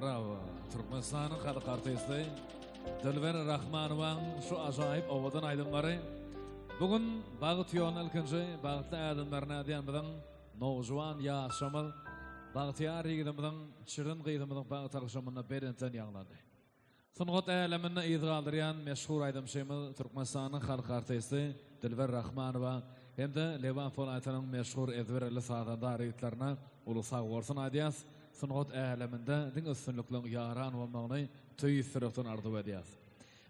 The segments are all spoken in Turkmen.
Brawo! Türkmenistanyň halk artisti Dilber Rahmanowaň şu ajaýyp owadan aýdymlary bu gün bagt ýoluna ilkinji bagtly ädimlerini ädýän biziň nowjuwan ýaşymyz bagtyýar ýigidimiziň, şirin gyzymyzyň bagt agşamynda belentden ýaňlandy. Sungat äleminde yz galdyrýan meşhur aýdymçymyz Türkmenistanyň halk artisti Dilber Rahmanowa hem-de Lebap welaýatynyň meşhur ezber elli sazanda ýigitlerine uly sagbolsun aýdýas. Sungat äleminde diňe üstünlikleň ýaran bolmagyny tüýs ýürekden arzuw edýäs.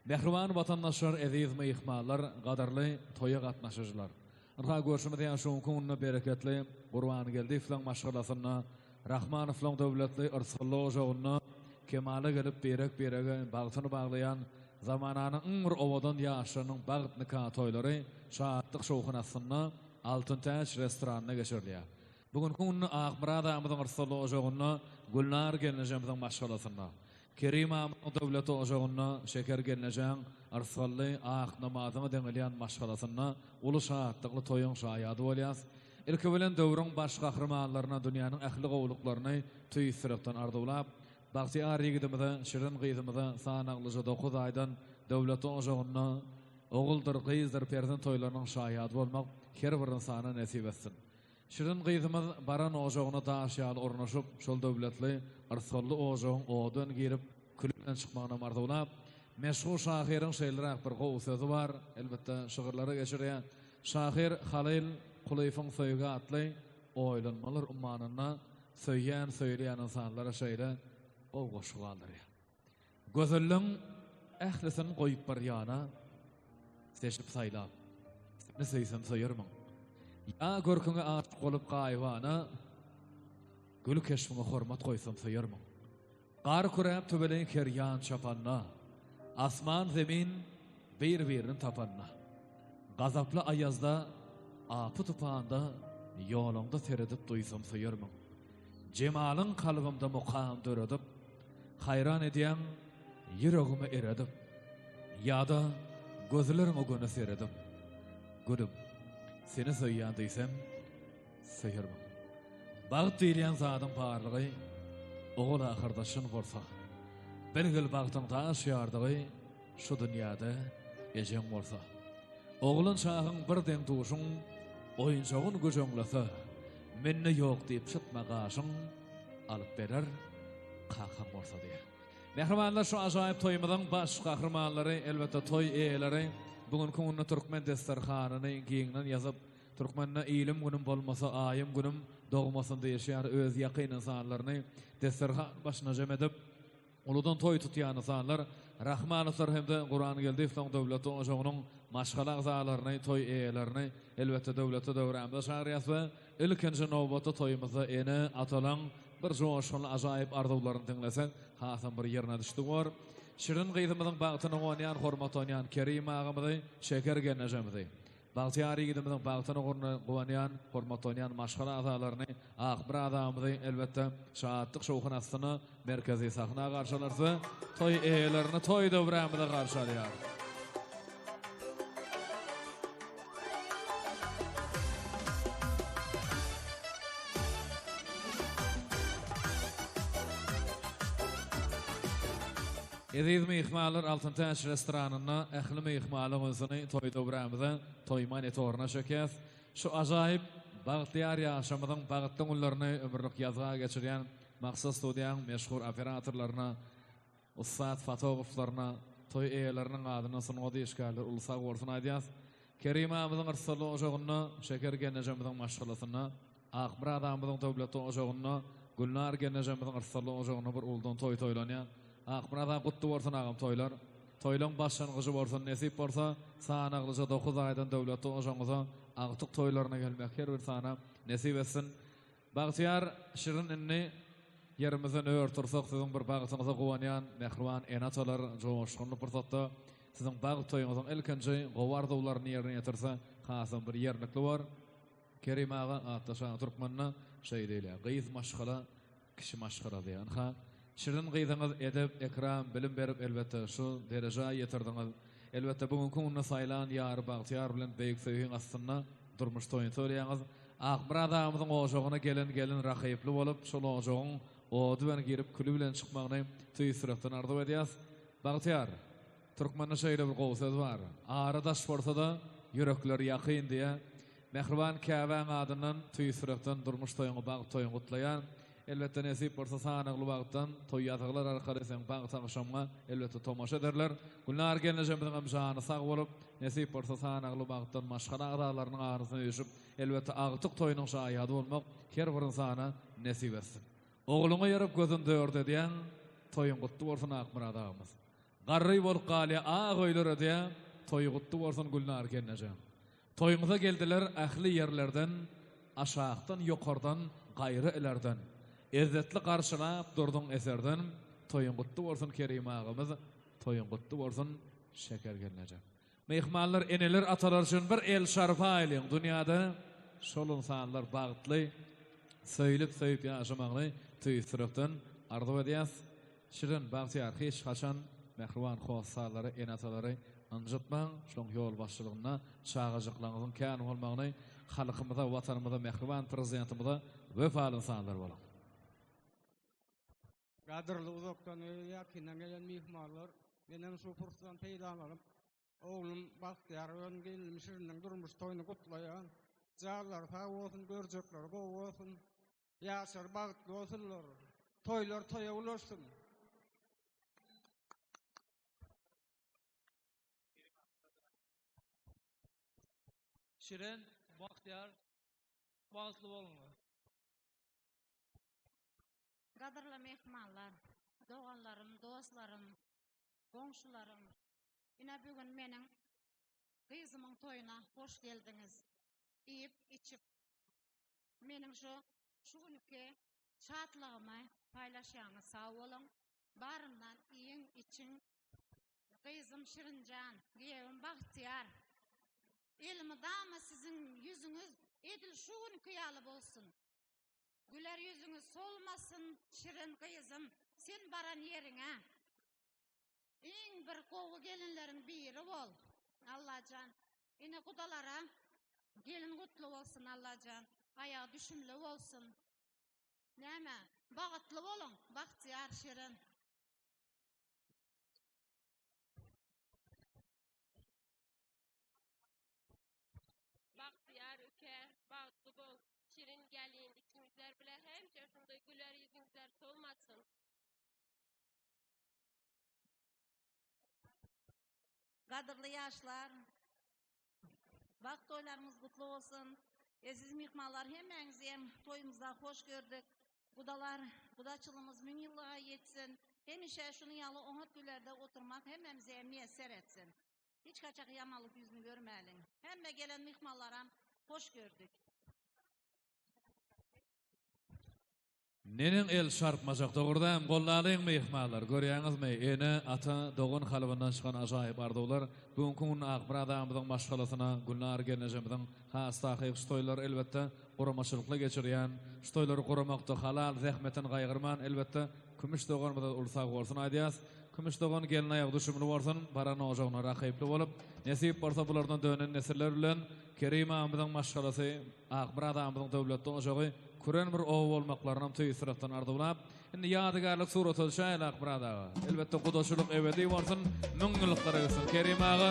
Mähriban watandaşlar, eziz myhmanlar, gadyrly toýa gatnaşyjylar! Ynha, görşümiz ýaly, şu günki günde bereketli Gurbangeldiýewleriň maşgalasynda, Rahmanowlaryň döwletli yrsgally ojagynda kemala gelip, birek-birege bagtyny baglaýan zamananyň iň bir owadan ýaşlarynyň bagt nika toýlary şatlyk-şowhun astynda Altyn täç restoranynda geçirilýär. Bu günki günde Akmyrat agamyzyň yrsgally ojagynda Gülnar gelnejemiziň maşgalasynda, Kerim aganyň döwletli ojagynda Şeker gelnejäň yrsgally ak namazyňa deňelýän maşgalasynda uly şatlykly toýuň şaýady bolýas. Ilki bilen döwrüň baş gahrymanlaryna dünýäniň ähli gowulyklaryny tüýs ýürekden arzuwlap, bagtyýar ýigidimize, şirin gyzymyza sanaglyja dokuz aýdan döwletli ojagynda oguldyr, gyzdyr perzent toýlarynyň şaýady bolmak her bir ynsana nesip etsin. Şirin gyzymyz baran ojagyna daş ýaly ornaşyp, şol döwletli, yrsgally ojagyň odan girip, küli bilen çykmagynam arzuwlap, meşhur şahyryň şeýleräk bir gowy sözi bar, elbetde, şygyrlara geçirýär. Şahyr Halyl Kulyýewiň Söýgi atly oýlanmalar ummanynda söýýän, söýülýän ynsanlara şeýle gowy goşgy galdyrýar. Gözelligiň ählisini goýup bir ýana, Seçip saýlap, seni söýsem söýermiň? Ýa görküňe aşyk bolup gaýybana, Gül keşbiňe hormat goýsam söýermiň? Gar küräp tüweleý her ýan çapanda, Asman-zemin bir-birini tapanda, Gazaply aýazda, apy-tupanda Ýoluňda seredip duýsam söýermiň? Jemalyň kalbymda mukam döredip, Haýran edýäň ýüregimi eredip, Ýa-da gözleriňe göni seredip, Gülüm, seni söýýän diýsem, söýermiň? Bagt diýilýän zadyň barlygy Ogul ahyrda çyn bolsa, Bilgil bagtyň daş ýardygy Şu dünýäde ejeň bolsa. Oglan çagyň bir deň-duşuň Oýunjagyn güjeňlese, Mende ýok diýip çytma gaşyň, Alyp berer kakaň bolsa diýýär. Mähribanlar şu ajaýyp toýumyzyň baş gahrymanlary, elbetde toý eýeleri bu günki günde türkmen desterhanyny giňden ýazyp, türkmende ilim-günüm bolmasa aýym-günüm dogmasyn diýişýär öz ýakyn ynsanlaryny desterhan başyna jem edip, Uludan toý tutýan ynsanlar Rahmanowlar hem-de Gurbangeldiýewlaryň döwletli ojagynyň maşgala agzalaryny, toý eýelerini, elbetde, döwletli döwrämize çagyrýarys we ilkinji nobatda toýumyzda ene, atalaň bir joşgunly ajaýyp arzuwlaryny diňlesek, hasam bir ýerine düşdük bor. Şirin gyzymyzyň bagtyna guwanýan, hormatlanýan Kerim agamyzy, Şeker gelnejemizi. Bagtyýar ýigidimiziň bagtyna guwanýan, hormatlanýan maşgala agzalaryny, Akmyrat agamyzy, elbetde, şatlyk-şowhun astynda merkezi sahna garşy alarys we toý eýelerini toý döwrämize garşy alýarys. Eziz myhmanlar Altyn Täç restoranynda ähli myhmanlaryň ünsüni toý döwrämize, toý monitoryna çekýäs. Şu ajaýyp bagtyýar ýaşymyzyň bagtly günlerini ömürlik ýazga geçirýän Maksat studiýaň meşhur operatorlaryna, ussat fotograflaryna, toý eýeleriniň adyndan sungat işgärleri uly sag bolsun aýdýas. Kerim agamyzyň yrsarly ojagynda, Şeker gelnejemiziň maşgalasynda Akmyrat agamyzyň döwletli ojagynda, Gülnar gelnejemiziň yrsarly ojagynda bir uludan toý toýlanýar. Akmyrat aga gutly bolsun agam toýlar. Toýlaň başlangyjy bolsun nesip bolsa sanaglyja dokuz aýdan döwletli ojagyňyza agtyk toýlaryna gelmek her bir sana nesip etsin. Bagtyýar Şirin indi ýerimizden ör tursak siziň bir bagtyňyza guwanýan mähriban ene-atalar joşgunly pursatda siziň bagt toýuňyzyň ilkinji gowy arzuwlaryny ýerine ýetirse hasam bir ýerlikli bor. Kerim aga atly şa türkmende şeý diýilýär, Gyz maşgala, kişi maşgala diýýär. Ynha, şirin gyzyňyz edep, ekram, bilim berip elbetde şu derejä ýetirdiňiz. Elbetde bu günki günde saýlan ýary Bagtyýar bilen beýik söýgiň astynda durmuş toýuny toýlaýaňyz. Akmyrat agamyzyň ojagyna gelen gelin rahyply bolup, şol ojagyň. Ody bilen girip, küli bilen çykmagyny tüýs ýürekden arzuw edýäs. Bagtyýar, türkmende şeýle bir gowy söz bar, Ara daş bolsa-da, ýürekler ýakyn diýýä. Mähriban käbäň adyndan tüýs ýürekden durmuş toýuňy, bagt toýuňy gutlaýan. Elbetde nesip bolsa sanagly wagtdan toý ýazgylar arkaly seň bagt agşamyňa elbetde tomaşa ederler. Gülnar gelnejemiziňem jany sag bolup, nesip bolsa sanagly wagtdan maşgala agzalarynyň arasyna üýşüp, elbetde agtyk toýunyň şaýady bolmak her bir ynsana nesip etsin. Ogluňa ýörüp gözün dört edýäň, toýuň gutly bolsun Akmyrat agamyz. Garry bolup galýa ak öýler ödýä, toýy gutly bolsun Gülnar gelnejem. Toýumyza geldiler ähli ýerlerden, Aşakdan, ýokardan, gaýra ilerden. Ezzetli garşylap durduň eserden, Toýuň gutly bolsun Kerim agamyz, Toýuň gutly bolsun Şeker gelneje. Myhmanlar, eneler, atalar üçin bir el şarpa aýlyň. Dünýäde şol ynsanlar bagtly, söýlüp-söýüp ýaşamagyny tüýs ýürekden arzuw edýäs. Şirin, bagtyýar hiç haçan mähriban hossarlary, ene-atalary ynjytmaň, şoň ýolbaşçylygynda çagajyklaryňyzyň kän bolmagyny halkymyza, Watanymyza, mähriban Prezidentimize wepaly ynsanlar boluň. Gadyrly uzakdan we ýakyndan gelen myhmanlar, menem şu pursatdan peýdalanyp, oglum Bagtyýar bilen gelnim Şiriniň durmuş toýuny gutlaýan. Janlary sag bolsun, görjekleri gowy bolsun. Ýaşlar bagtly bolsunlar. Toýlar toýa ulaşsyn. Şirin, Bagtyýar, bagtly boluňlar. Gadyrly myhmanlar, doganlarym, dostlarym, goňşularym, ine bu gün meniň gyzymyň toýuna hoş geldiňiz. Iýip, içip, Meniň şu şu günki şatlygymy paýlaşýaňyz sag boluň. Baryndan iýiň, içiň. Gyzym Şirinjan, giýewim Bagtyýar. Elmydama siziň ýüzüňiz edil şu günki ýaly bolsun. Güler ýüzüňiz solmasyn, Şirin gyzym, sen baran ýeriňe iň bir gowy gelinleriň biri bol. Allajan, ine gudalara Gelin gutly bolsun Allajan aýagy düşümli bolsun. Näme bagytly boluň Bagtyýar Şirin. Bagtyýar üke bagtly bol Şirin gelin ikiňizler bile hemşe şunday güler ýüzüňizler solmasyn. Gadyrly ýaşlar, Bagt toýlaryňyz gutly bolsun. Eziz myhmanlar hemmäňizi hem toýumyzda hoş gördük. Gudalar, gudaçylygymyz müňýyllyga ýetsin. Hemişe şunuň ýaly oňat günlerde oturmak hemmämize miýesser etsin. Hiç haçak ýamanlyk ýüzüni görmäliň. Hemme gelen myhmanlaram hoş gördük. Neneň el çarpmajak dogrudanam gollalyň myhmanlar görýäňizmi ene ata dogan kalbyndan çykan ajaýyp arzuwlar bu günki gün Akmyrat agamyzyň maşgalasyna Gülnar gelnejemiziň has takyk şu toýlary elbetde guramaçylykly geçirýän şu toýlary guramakda halal zähmetini gaýgyrman elbetde Kümüş doganymyza uly sagbolsun aýdýas Kümüş dogan gelin aýagy düşümli bolsun baran ojagyna rakyply bolup nesip bolsa bulardan dönen nesiller bilen Kerim agamyzyň maşgalasy Akmyrat agamyzyň döwletli ojagy küren bir oba bolmaklarynam tüýs ýürekden arzuwlap, indi ýadygärlik surata düşäýeli Akmyrat aga. Elbetde gudaçylyk ebedi bolsun, müňýyllyklara gitsin. Kerim aga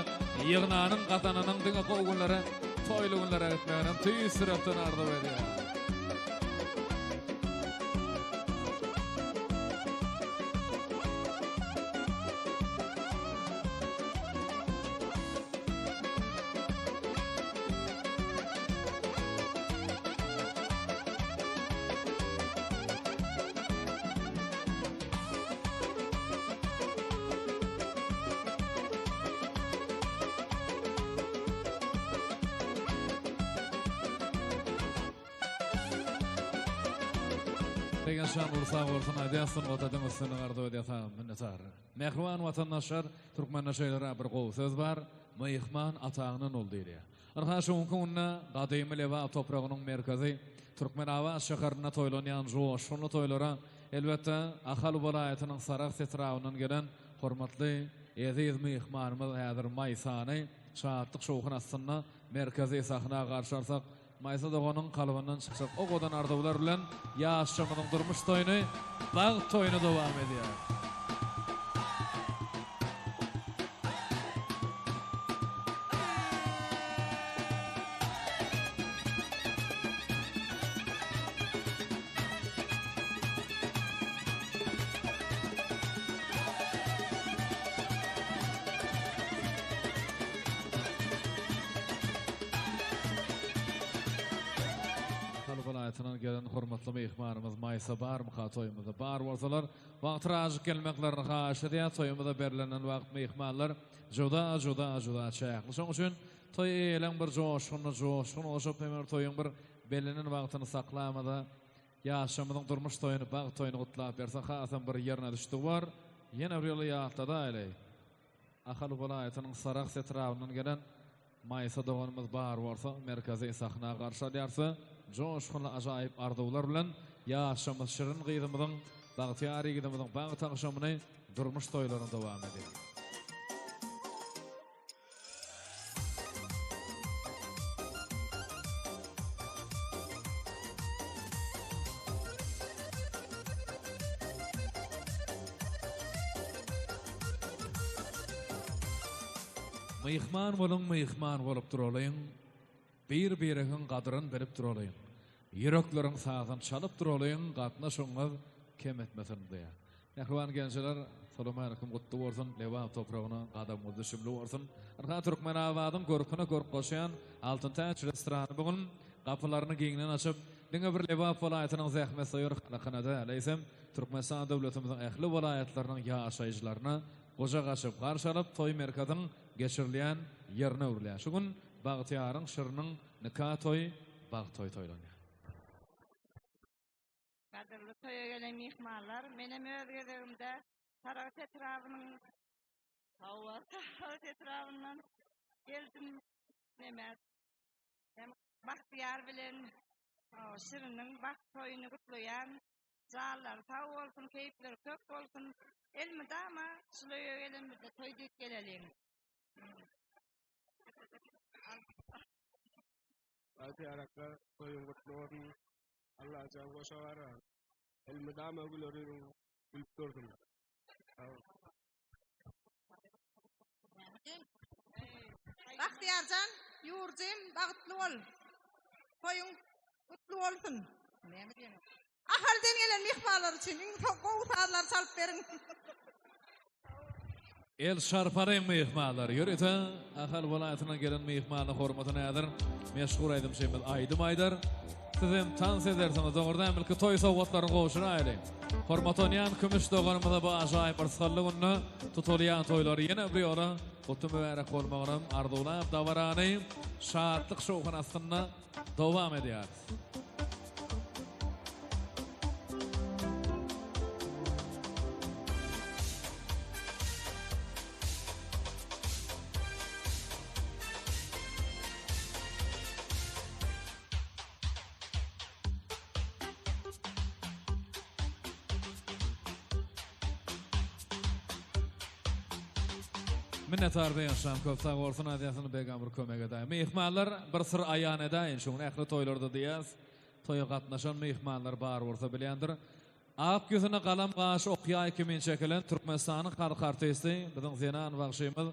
ýygnanyň, gazananyň diňe gowy günlere, toýly günlere gitmeginem tüýs ýürekden arzuw edýän. Degen şan sag bolsun aýdýan sungata diňe üstünlik arzuw edýän sag minnetdar. Mähriban watandaşlar, türkmende şeýleräk bir gowy söz bar, Myhman ataňdan ol diýilýär. Ynha şu günki günde gadymy Lebap topragynyň merkezi Türkmenabat şäherinde toýlanýan joşgunly toýlara elbetde Ahal welaýatynyň Sarahs etrabyndan gelen hormatly eziz myhmanymyz häzir Maýsany şatlyk-şowhun astynda merkezi sahna garşy alsak. Maýsa doganyň kalbyndan çykjak owadan arzuwlar bilen ýaşjamyzyň durmuş toýuny, bagt toýuny dowam edýär. Ahal welaýatyndan gelen hormatly myhmanymyz Maýsa barmyka toýumyzda? Bar bolsalar, wagtyrajyk gelmeklerini haýyş edýäs. Toýumyza berlenden wagt myhmanlar juda, juda, juda çäkli. Şonuň üçin toý eýeleň bir joşgunyna joşgun goşup, hem bir toýuň bir bellenen wagtyny saklamada ýaşlarymyzyň durmuş toýuny, bagt toýuny gutlap bersek hasam bir ýerine düşdügi bar. Ýene bir ýola ýatladaýly. Ahal welaýatynyň Sarahs etrabyndan gelen Maýsa doganymyz bar bolsa merkezi sahna garşy alýarsa joşgunly ajaýyp arzuwlar bilen ýaşamyz şirin gyzymyzyň bagtyýar ýigidimiziň bagt agşamyny durmuş toýlaryny dowam edýär. Myhman boluň myhman bolup duralyň, Bir-biregiň gadryn bilip duralyň. Ýürekleriň sazyn çalyp duralyň, Gatnaşygyňyz kem etmesin diýýär. Mähriban genjeler, Salamaleýkum gutly bolsun, Lebap topragyna gadamyňyz düşümli bolsun. Ynha Türkmenabadyň görküne görk goşýan Altyn Täç restorany bu gün gapylaryny giňden açyp, diňe bir Lebap welaýatynyň zähmetsöýer halkyna däl, eýsem, Türkmenistan döwletimiziň ähli welaýatlarynyň ýaşaýjylaryna gujak açyp garşy alyp, toý merkeziň geçirilýän ýerine öwrülýär. Şu gün Bagtyýaryň, Şiriniň nika toýy, bagt toýy toýlanýar. Gadyrly toýa gelen myhmanlar, menem öz gezegimde Saragt etrabynyň Hawa, Saragt etrabyndan geldim. Neme? Bagtyýar bilen Şiriniň bagt toýuny gutlaýan. Janlary sag bolsun, keýpleri kök bolsun. Elmydama şul öýe gelenimizde toý diýip geleliň. Bagtyýar aka, toýuň gutly bolsun. Allajan goşa barar. Elmydama güler ýüzüň gülüp dursun. Sag bol. Bagtyýarjan, ýurdum bagtly bol. Toýuň gutly bolsun. Näme diýeň? Ahaldan gelen myhmanlar üçin iň gowy sazlary çalyp beriň. El şarpalyň myhmanlar. Ýörite Ahal welaýatyndan gelen myhmana hormatyna häzir meşhur aýdymçymyz aýdym aýdar. Siz hem tans edersiňiz. Dogrudan ilki toý sowgatlaryny gowşuraýlyň. Hormat onýan Kümüş doganymyza bu ajaýyp yrsgally günde tutulýan toýlary ýene bir ýola gutly mübärek bolmagynam arzuwlap dabarany şatlyk şowhun astynda dowam edýäris. Minnetdar Begençjan köp sag bolsun aýdýasyny begam bir kömek edäý. Myhmanlar bir syr aýan edäýin şu gün ähli toýlarda diýýäs. Toýa gatnaşan myhmanlar bar bolsa bilýändir. Ak ýüzüne galam gaş okýaý kimin çekilen Türkmenistanyň halk artisti biziň zenan bagşymyz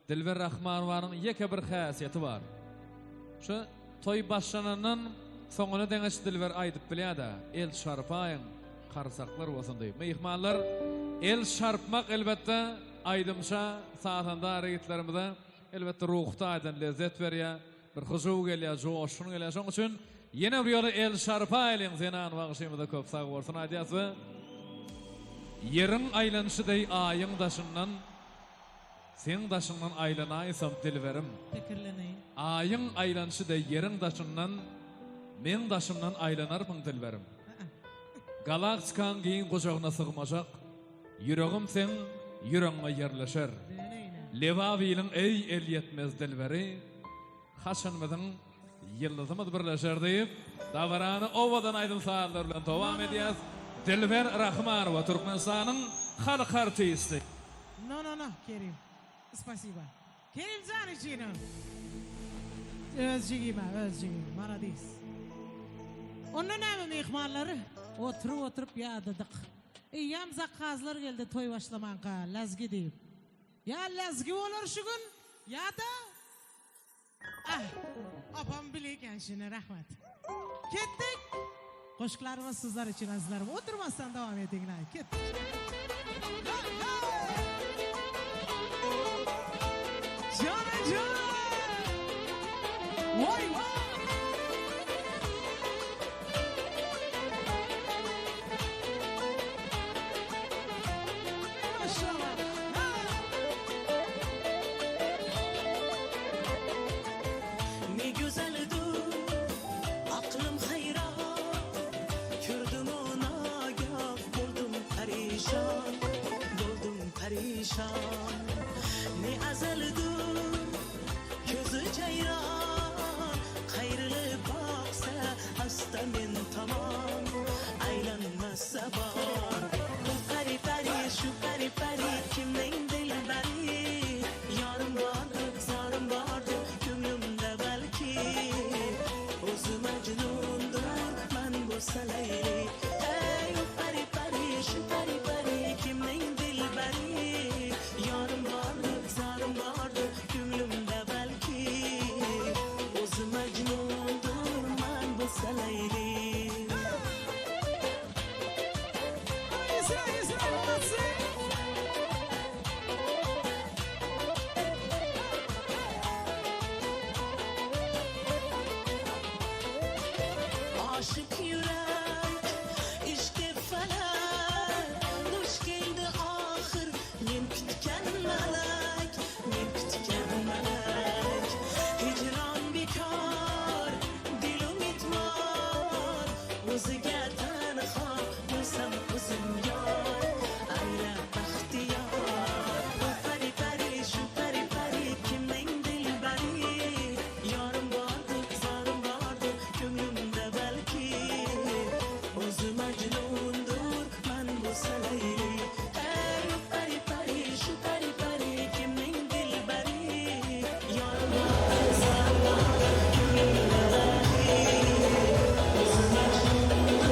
Dilber Rahmanowanyň ýeke bir häsiýeti bar. Şu toý başlanandan soňuna deňeç Dilber aýdyp bilýär-dä, El çarpaýyň, karsaklar bolsun diýip. Myhmanlar, el çarpmak elbetde aýdymça, sazanda ýigitlerimize elbetde ruhy taýdan lezzet berýär, bir hyjuw gelýär, joşgun gelýär. Şonuň üçin ýene bir ýola el çarpaýlyň zenan bagşymyza köp sag bolsun aýdýas we Ýeriň aýlanyşy deý Aýyň daşyndan Seň daşyňdan aýlanaýsam dilberim. Pikirleneýin. Aýyň aýlanyşy deý ýeriň daşyndan Meň daşymdan aýlanarmyň dilberim. Galaktikaň giň gujagyna sygmajak Ýüregim seň ýüregiňe ýerleşer. Lebap iliň eý elýetmez dilberi Haçan biziň ýyldyzymyz birleşer diýip, dabarany owadan aýdym-sazlar bilen dowam edýäs. Dilber Rahmanowa, Türkmenistanyň halk artisti. No no no Kerim. Spasiba. Kerimjan üçinem. Öz jigim-ä öz jigim. Maladis. Onda näme myhmanlar? Oturyp-oturyp ýadadyk. Eýýäm zakazlar geldi toý başlamanka, lazgi diýip. Ýa lazgi bolar şu gün, ýa-da Ah, apam bile eken şuny, rahmat. Ketdik. Goşgularymyz sizler üçin azizlerim. Oturmasdan dowam ediňler. Ketdik. Jana jana. Vay vay. Maşallah. Ha. Ne güzeldir aklım hayran Gördüm ona gah buldum perişan Buldum perişan Ne ezeldir gözü ceyran Kayrılıp baksa hasta men tamam Aylanmazsa bar Bu peri peri şu peri peri kimning dilberi Yarım vardır zarım vardır Ko'nglimda balki O'zi Majnundir man bo'lsa Layli Ey o pari pari shu pari pari kimning dilbari Yorim bordir zorim bordir ko'nglimda balki O'zi Majnundir man bo'lsa Layli Isra, Isra, молодцы! Aşık yürek ishqi falak Duch keldi oxir men kutgan malak Men kutgan malak Hijron bekor dil umidvor O'ziga tanho bo'lsam o'zim yor Ayla baxtiyor Bu pari pari shu pari pari kimning dilbari Yorim bordir zorim bordir ko'nglimda balki O'zi Majnundir man bo'lsa Layli Ey o pari pari shu pari pari kimning dilbari Yorim bordir zorim bordir ko'nglimda balki O'zi Majnundir.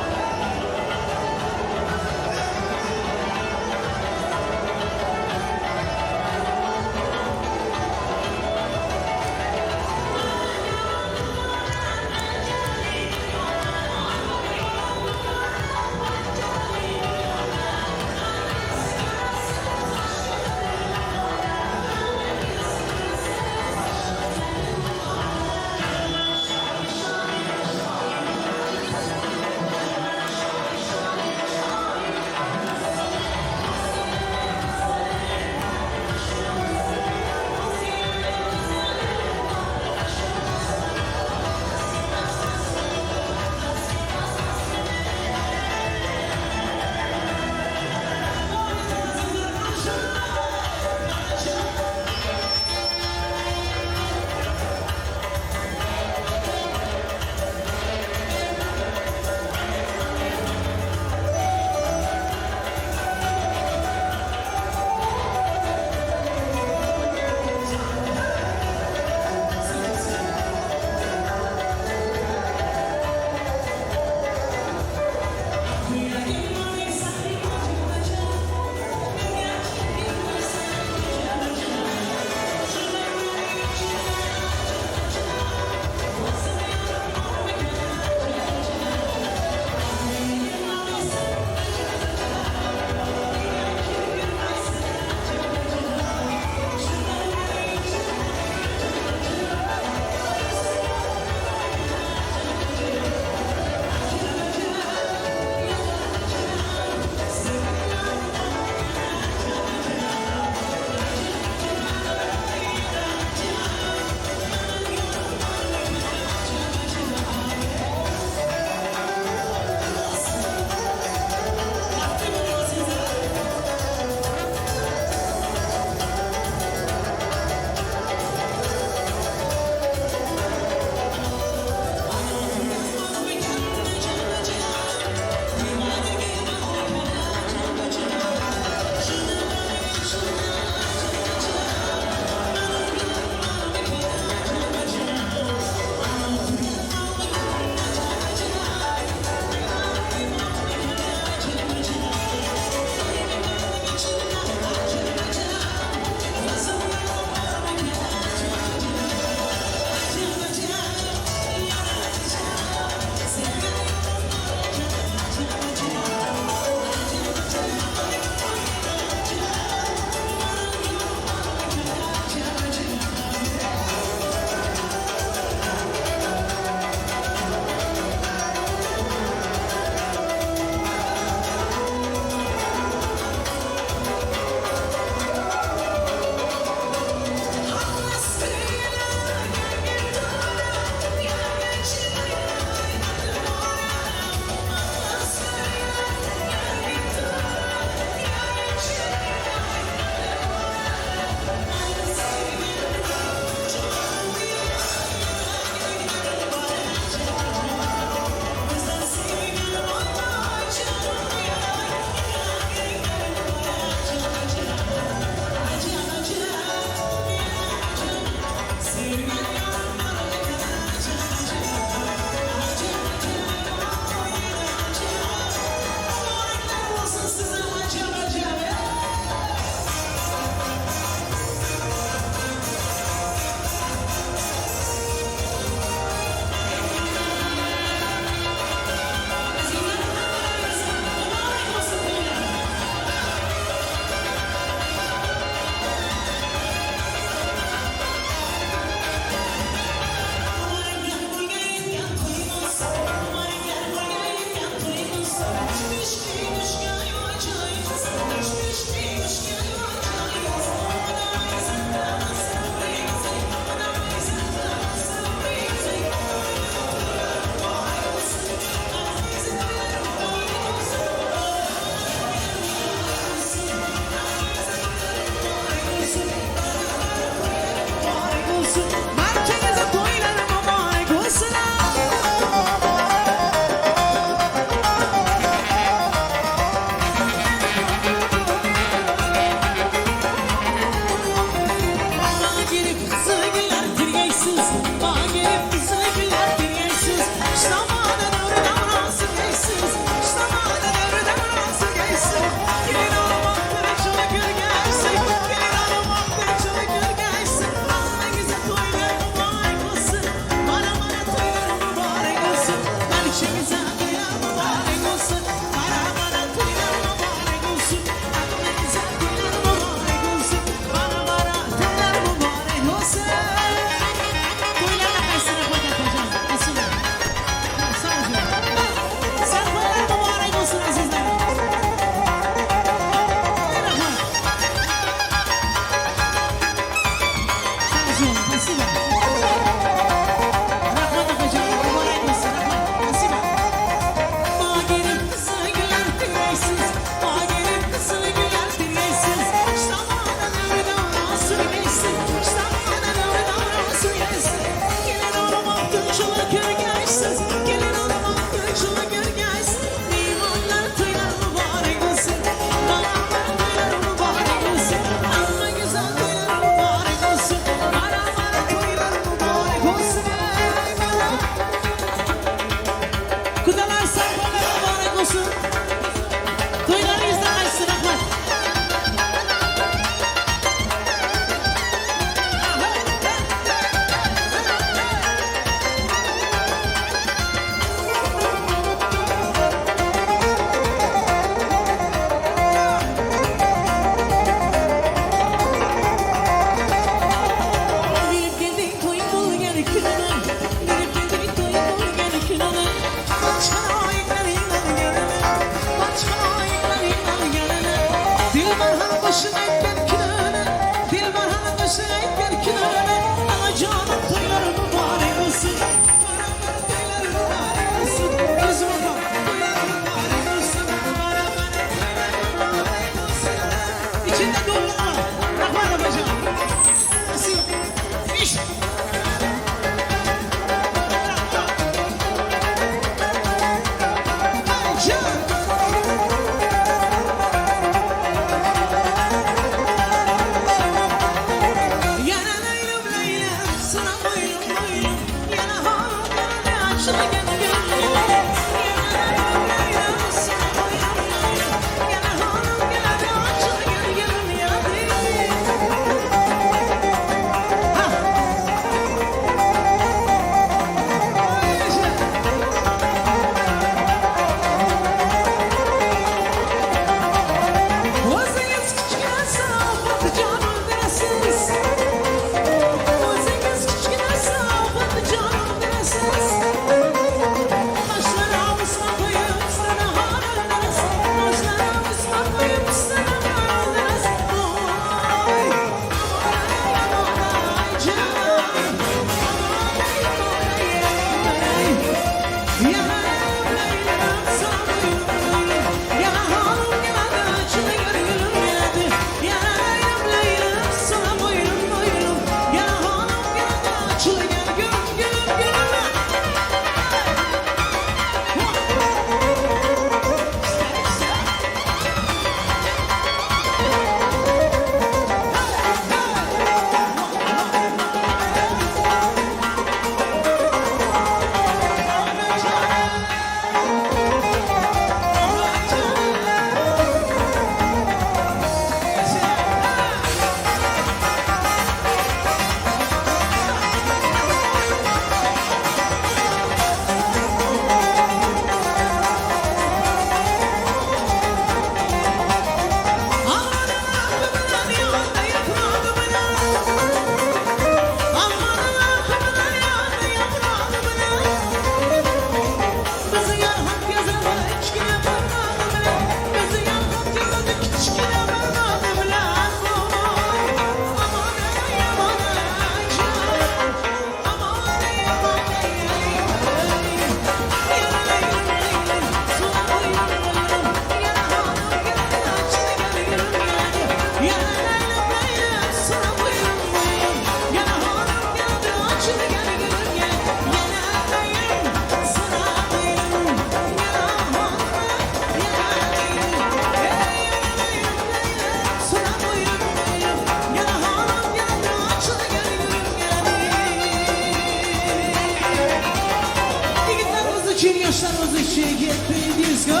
Shake it, ladies, go!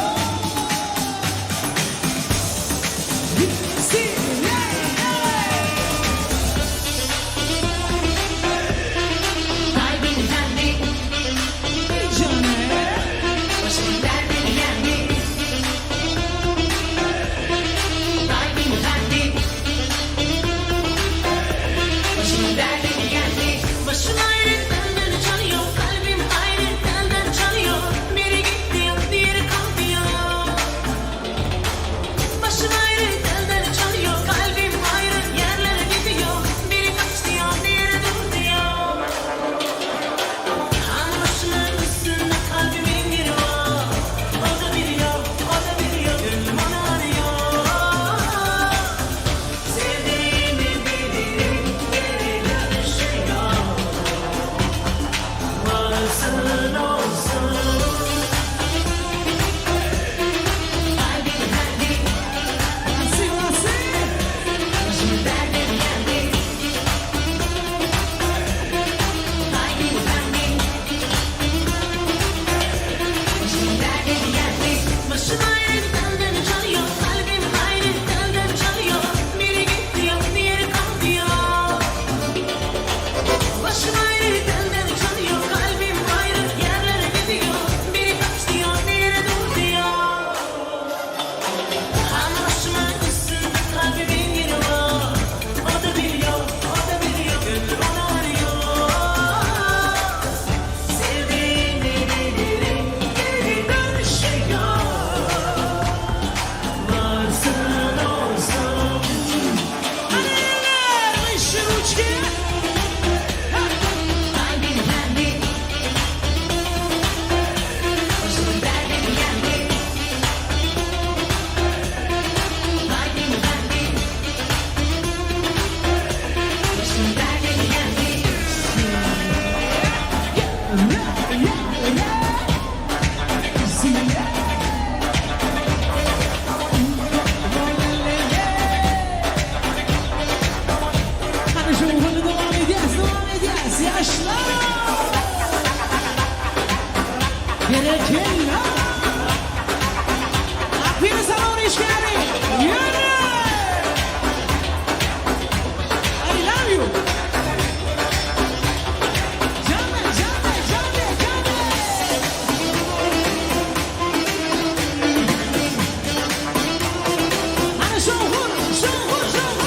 Başım ayrı benden çalıyor, kalbim ayrı telden çalıyor. Biri gitti, diğeri kaldı ya. Başım ayrı telden çalıyor, kalbim ayrı yerlere gidiyor. Biri kaçtı ya, diğeri durdu ya. Her başımın üstünde kalbimin yeri var. O da biliyor, o da biliyor, gönlüm onu arıyor. Sevdiğimi bilirim, geri dönüşü yok. Varsın olsun. Kalbim kendi, başımın derdine geldi. Kalbim kendi, başımın derdine geldi. Başım ayrı telden çalıyor, kalbim ayrı telden çalıyor. Biri gitti yok, diğeri kaldı ya. Başım ayrı telden çalıyor, kalbim ayrı yerlere gidiyor. Biri kaç diyor, diğeri dur diyor. Her başımın üstünde kalbimin yeri var. O da biliyor, o da biliyor, gönlüm onu arıyor. Sevdiğimi bilirim, geri dönüşü yok. Varsın olsun. Kalbim kendi, başımın derdini yendi. Kalbim kendi, başımın derdini yendi. Hadi şovunu devam edeceğiz, devam edeceğiz. Yaşlar! Berekella! Aferin sana oraya işgali. Yürü! I love you. Canlı, canlı, canlı, canlı. Hadi şovun, şovun, şovun.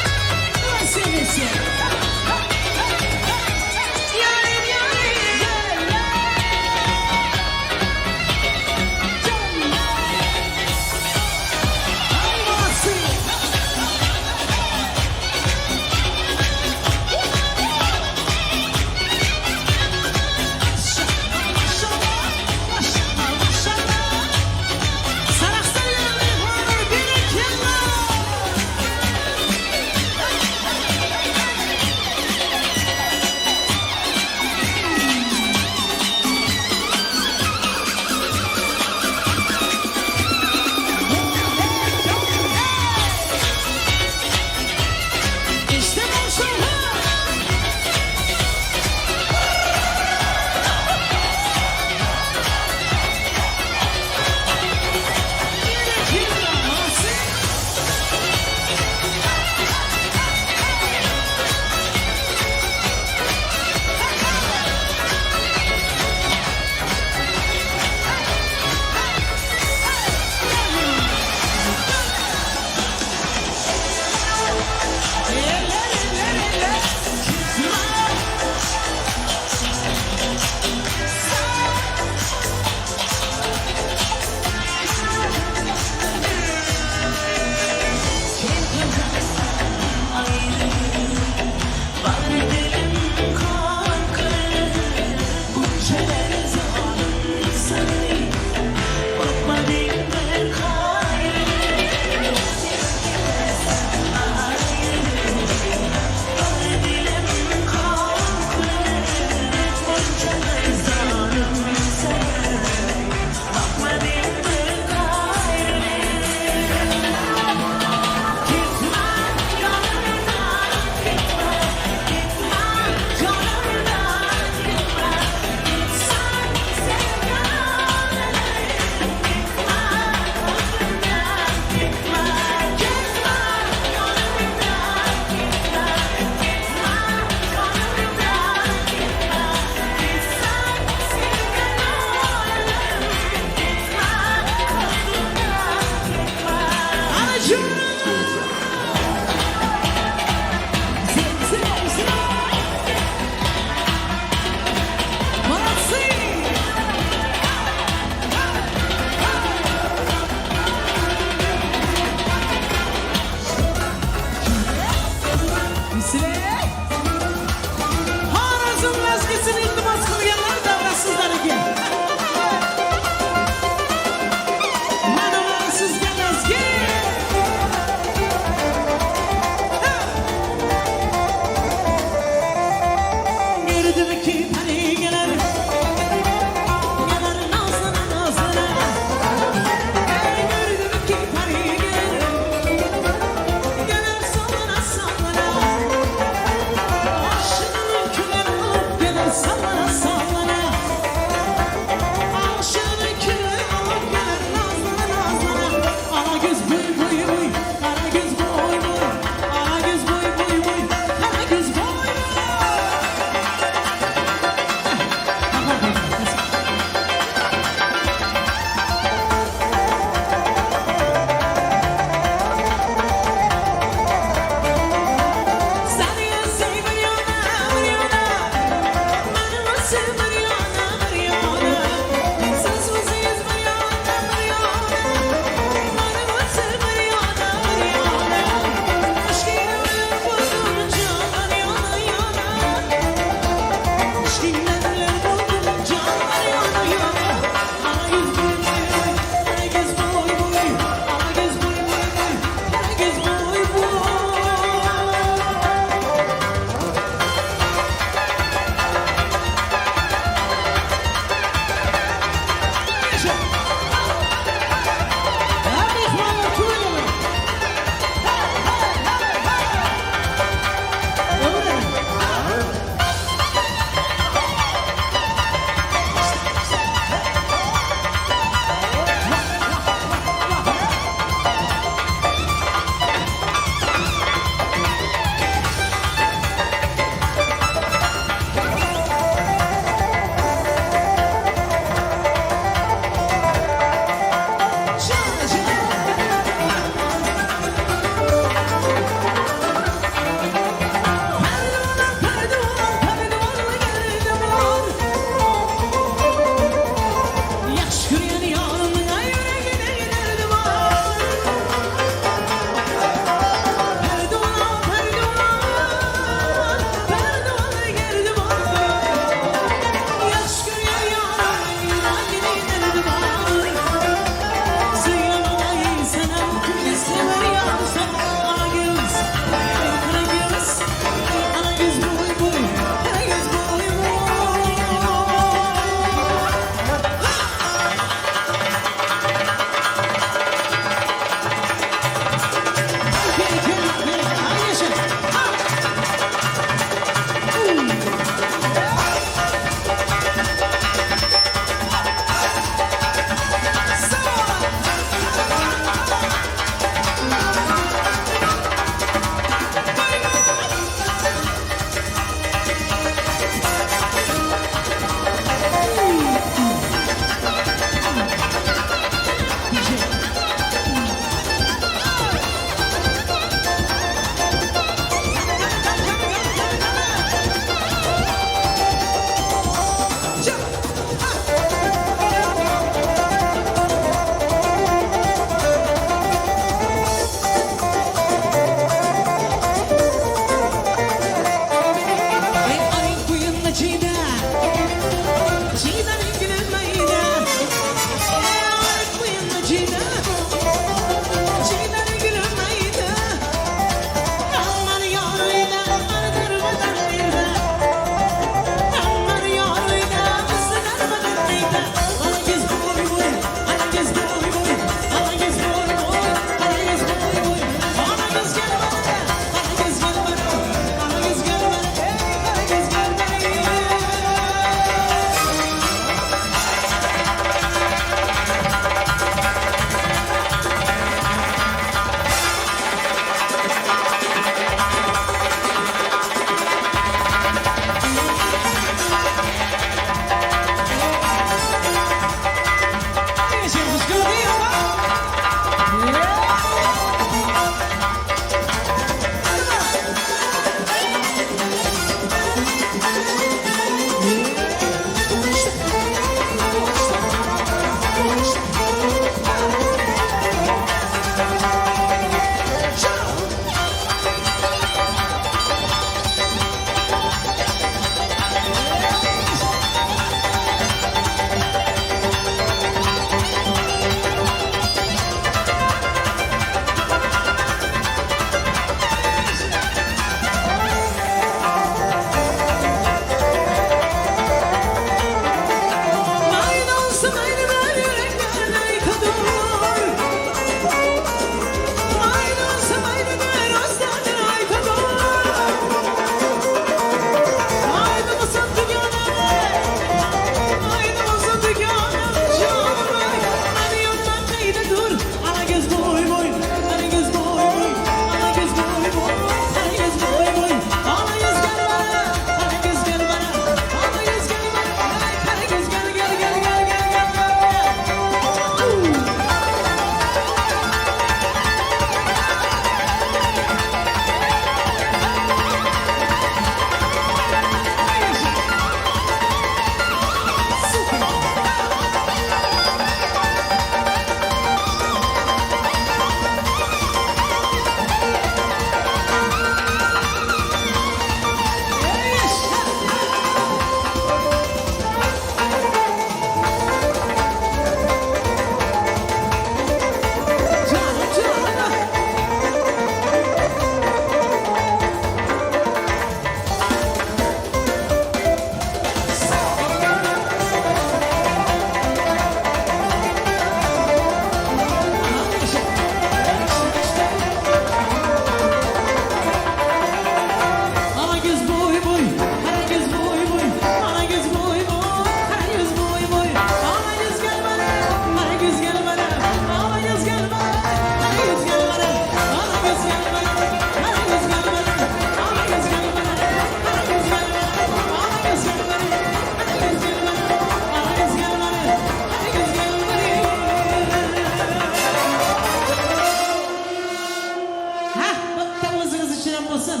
bolsun.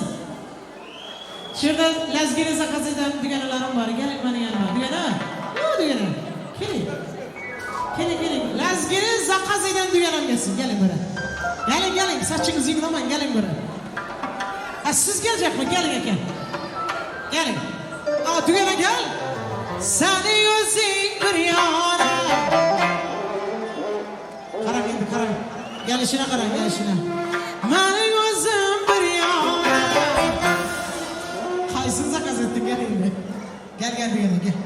Şu ýerde Lezgini zakaz eden dügenelerim bar. Geliň meniň ýanyma. Dügene. Ýo dügene. Keliň. Keliň keliň. Lezgini zakaz eden dügenem gelsin. Geliň böre. Geliň geliň. Saçyňyzy ýygnaman geliň böre. Ha siz geljekmi? Geliň eken. Geliň. A dügene gel. Seni özüň bir ýana. Garaň indi garaň. Gelişine garaň gelişine. Meniň özüm bir ýana. Haýsyny zakaz etdiň gel indi. Gel gel diýene gel.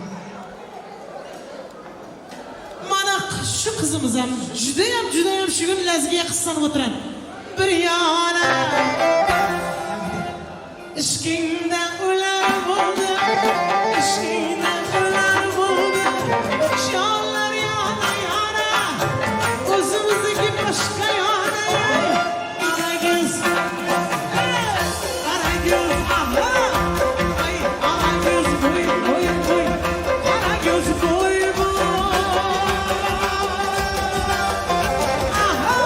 Mana şu kyzymyzam jüdeyem jüdeyem şu gün lezgiye gyssanyp oturan. Bir ýana. Yşkyňda öler boldum, Yşkyňda öler boldum, Şallar ýana ýana, Özümizdeki başga ýana, Gara göz, eý, gara göz, aha, aý, gara göz, boý, boý, boý, gara göz, boý, boý, aha.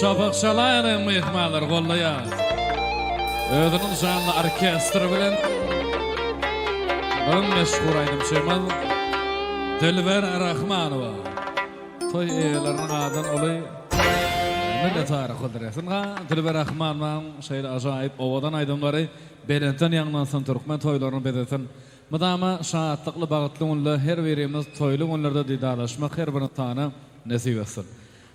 Şafak Şalaýewiň myhmanlary gollaýar. Özüniň janly orkestri bilen bir meşhur aýdymçymyz Dilber Rahmanowa. Toý eýeleriniň adyndan uly minnetdarlyk bildirýäris. Ynha, Dilber Rahmanowaň şeýle ajaýyp owadan aýdymlary belentden ýaňlansyn, türkmen toýlaryny bezesin. Mydama şatlykly, bagtly günde her birimiz toýly günlerde didarlaşmak her bir ynsana nesip etsin.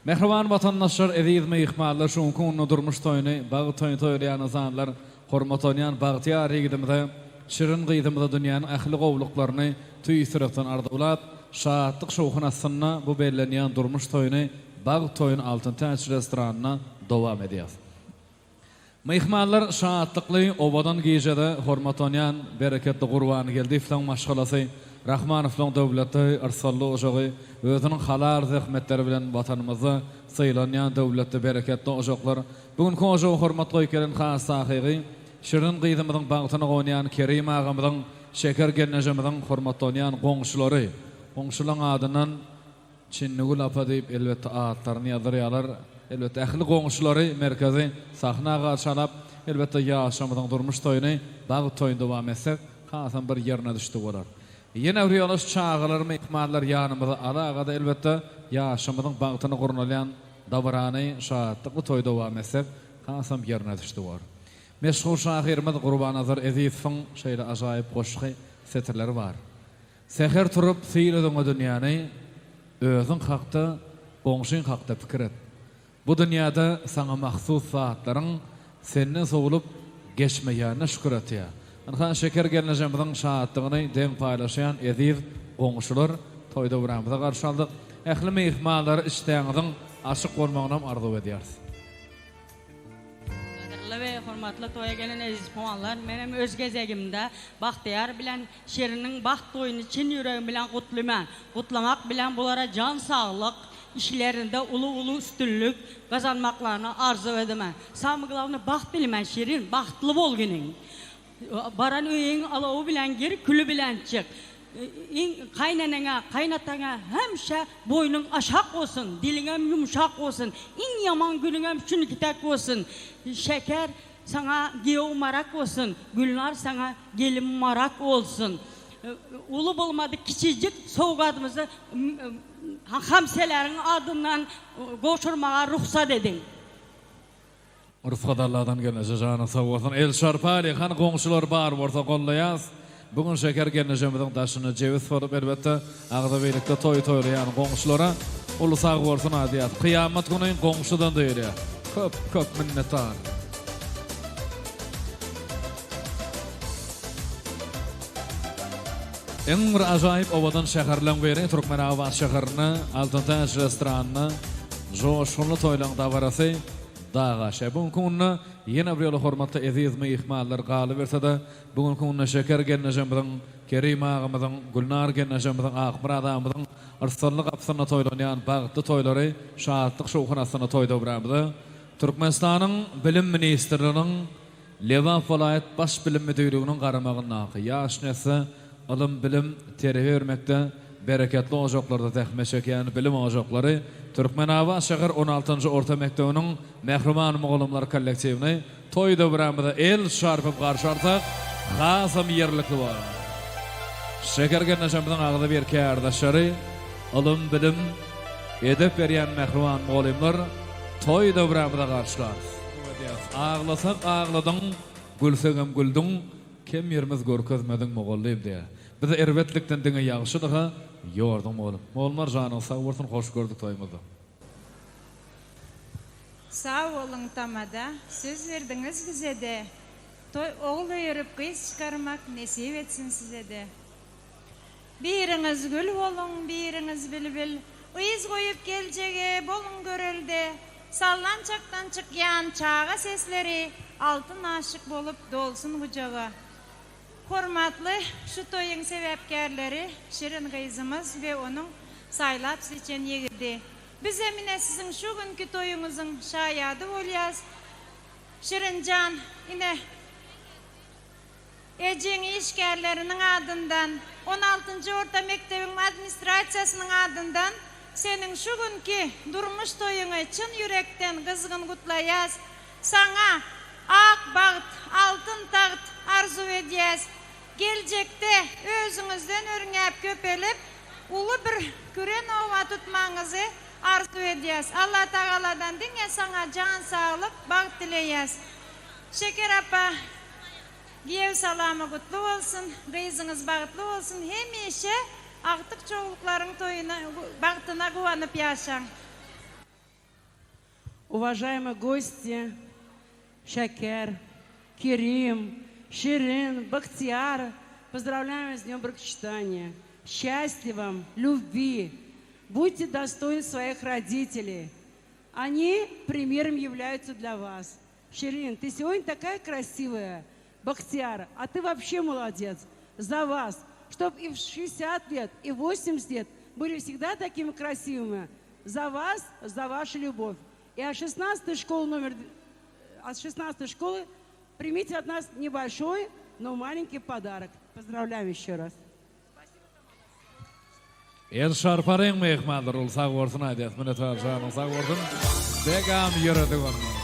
Mähriban watandaşlar, eziz myhmanlar, şu günki günde durmuş toýuny, bagt toýuny toýlaýan ynsanlar, hormatlanýan bagtyýar ýigidimize, şirin gyzymyza dünýäniň ähli gowulyklaryny tüýs ýürekden arzuwlap, şatlyk-şowhun astynda bu bellenýän durmuş toýuny, bagt toýuny Altyn Täç restoranynda dowam edýäris. Myhmanlar şatlykly, owadan gijede hormatlanýan bereketli Gurban Geldiýewleň maşgalasy, Rahmanowlaň döwletli, yrsgally ojagy, özüniň halal zähmetleri bilen Watanymyzda sylanýan döwletli, bereketli ojaklar. Bu günki ojaga hormat goýup gelen has takygy, şirin gyzymyzyň bagtyna gonýan Kerim agamyzyň, Şeker gelnejemiziň hormatlanýan goňşulary. Goňşulaň adyndan Çinligül apa diýip elbetde atlaryny ýazdyrýarlar. Elbetde ähli goňşulary merkezi sahna garşalap, elbetde ýaşlarymyzyň durmuş toýuny, bagt toýuny dowam etsek, hasam bir ýerine düşdi bolar. Ýene bir ýola şu çagalar myhmanlar ýanymyza alagada elbetde ýaşlarymyzyň bagtyna gurnalýan dabarany, şatlykly toýy dowam etsek, hasam ýerine düşdi bolar. Meşhur şahyrymyz Gurbannazar Ezizowyň şeýle ajaýyp goşgy setirleri bar. Säher turup syl özüňe dünýäni, Özüň hakda, goňşyň hakda pikir et. Bu dünýäde saňa mahsus zatlaryň Senden sowulyp geçmeýänine şükür et ýa. Ynha Şeker gelnejemiziň şatlygyny deň paýlaşýan eziz goňşular toý-döwranymyza garşy aldyk. Ähli myhmanlary işdäňiziň açyk bolmagynam arzuw edýäris. Gadyrly we. Hormatly toýa gelen eziz myhmanlar, menem öz gezegimde Bagtyýar bilen Şiriniň bagt toýuny çyn ýüregim bilen gutlyman. Gutlamak bilen bulara jan saglyk, işlerinde uly-uly üstünlik gazanmaklaryny arzuw edemen. Samyý glawnyý bagt dilemen Şirin, bagtly bolgynyň. Baran öýüň alawy bilen gir, küli bilen çyk. Iň kaýneneňe, kaýnataňa hemişe boýnuň aşak bolsun, diliňem ýumşak bolsun. Iň ýaman günüňem şunukitek bolsun. Şeker saňa giýew marak bolsun, Gülnar saňa gelin marak bolsun. Uly bolmadyk kiçijik sowgadymyzy hamseleriň adyndan gowşurmaga rugsat ediň. Rysgat Alladan gelneje janyň sag bolsun. El çarpaly hany goňşular bar bolsa gollaýas. Bu gün Şeker gelnejemiziň daşyna jebis bolup elbetde agzybirlikde toý toýlaýan goňşulara uly sag bolsun aýdýas. Kyýamat güni goňşudan duýulýar. Köp köp minnetdar. Iň bir ajaýyp owadan şäherleň biri Türkmenabat şäherinde Altyn Täç restoranynda joşgunly toýlaň dabarasy dag aşýar. Bu günki günde ýene bir ýola hormatly eziz myhmanlar galyberse-de, bu günki günde Şeker gelnejemiziň, Kerim agamyzyň, Gülnar gelnejemiziň, Akmyrat agamyzyň yrsally gapysynda toýlanýan bagtly toýlary şatlyk-şowhun astynda toý-döwranymyza Türkmenistanyň Bilim ministrliginiň Lebap welaýat Baş bilim müdirliginiň garamagyndaky ýaş nesle ylym-bilim, terbiýe bermekde bereketli ojaklarda zähmet çekýän bilim ojaklary Türkmenabat şäher on altynjy orta mekdebiniň mähriban mugallymlar kollektiwini toý döwranymyza el çarpyp garşy alsak hasam ýerlikli bolar. Şeker gelnejemiziň agzybir kärdeşleri, ylym-bilim, edep berýän mähriban mugallymlar toý döwranymyza garşylarys. Aglasak agladyň, gülsegem güldüň, kem ýerimiz görkezmediň mugallym diýýär. Bizi erbetlikden diňe ýagşylyga ýorduň mugallym. Mugallymlar janyňyz sag bolsun hoş gördük toýumyzda. Sag boluň tamada söz berdiňiz bizede toý ogul öýerip gyz çykarmak nesip etsin sizede. Biriňiz gül boluň, biriňiz bilbil, Yz goýup geljege boluň görelde. Sallançakdan çykýan çaga sesleri Altyn aşyk bolup dolsun gujaga. Hormatly şu toýuň sebäpkärleri Şirin gyzymyz we onuň saýlap seçen ýigidi. Bizem ine siziň şu günki toýuňyzyň şaýady bolýas. Şirinjan, ine, Ejeň işgärleriniň adyndan, on altynjy orta mekdebiň administrasiýasynyň adyndan seniň şu günki durmuş toýuňy çyn ýürekden gyzgyn gutlaýas. Saňa ak bagt, altyn tagt arzuw edýäs. Geljekde özüňizden örňäp köpelip, uly bir küren oba tutmagyňyzy arzuw edýäs. Allatagaladan diňe saňa jan saglyk, bagt dileýäs. Şeker apa, Giýew salamy gutly bolsun, gyzyňyz bagtly bolsun, hemişe agtyk çowluklaryň toýuna, bagtyna guwanyp ýaşaň. Uvažaýmy gosti, Şeker, Kerim, Şirin, Bagtyýar, pozdravlýaýum s dnýom brokosçetaniýa, Sçastýa vam, lýubwi, budte dostoýny svoýih roditeley, oni primerom ýewlýaýutsa dlýa vas, Ширин, ты сегодня такая красивая, Бахтияр, а ты вообще молодец, за вас, чтоб и в 60 лет, и в 80 лет были всегда такими красивыми. За вас, за вашу любовь. И от 16 школы номер, от 16 школы примите от нас небольшой, но маленький подарок. Поздравляем еще раз. El şarparyň myhmanlar ol sag bolsun aýdýas minnetdar janyň sag bolsun begam ýöredik onda.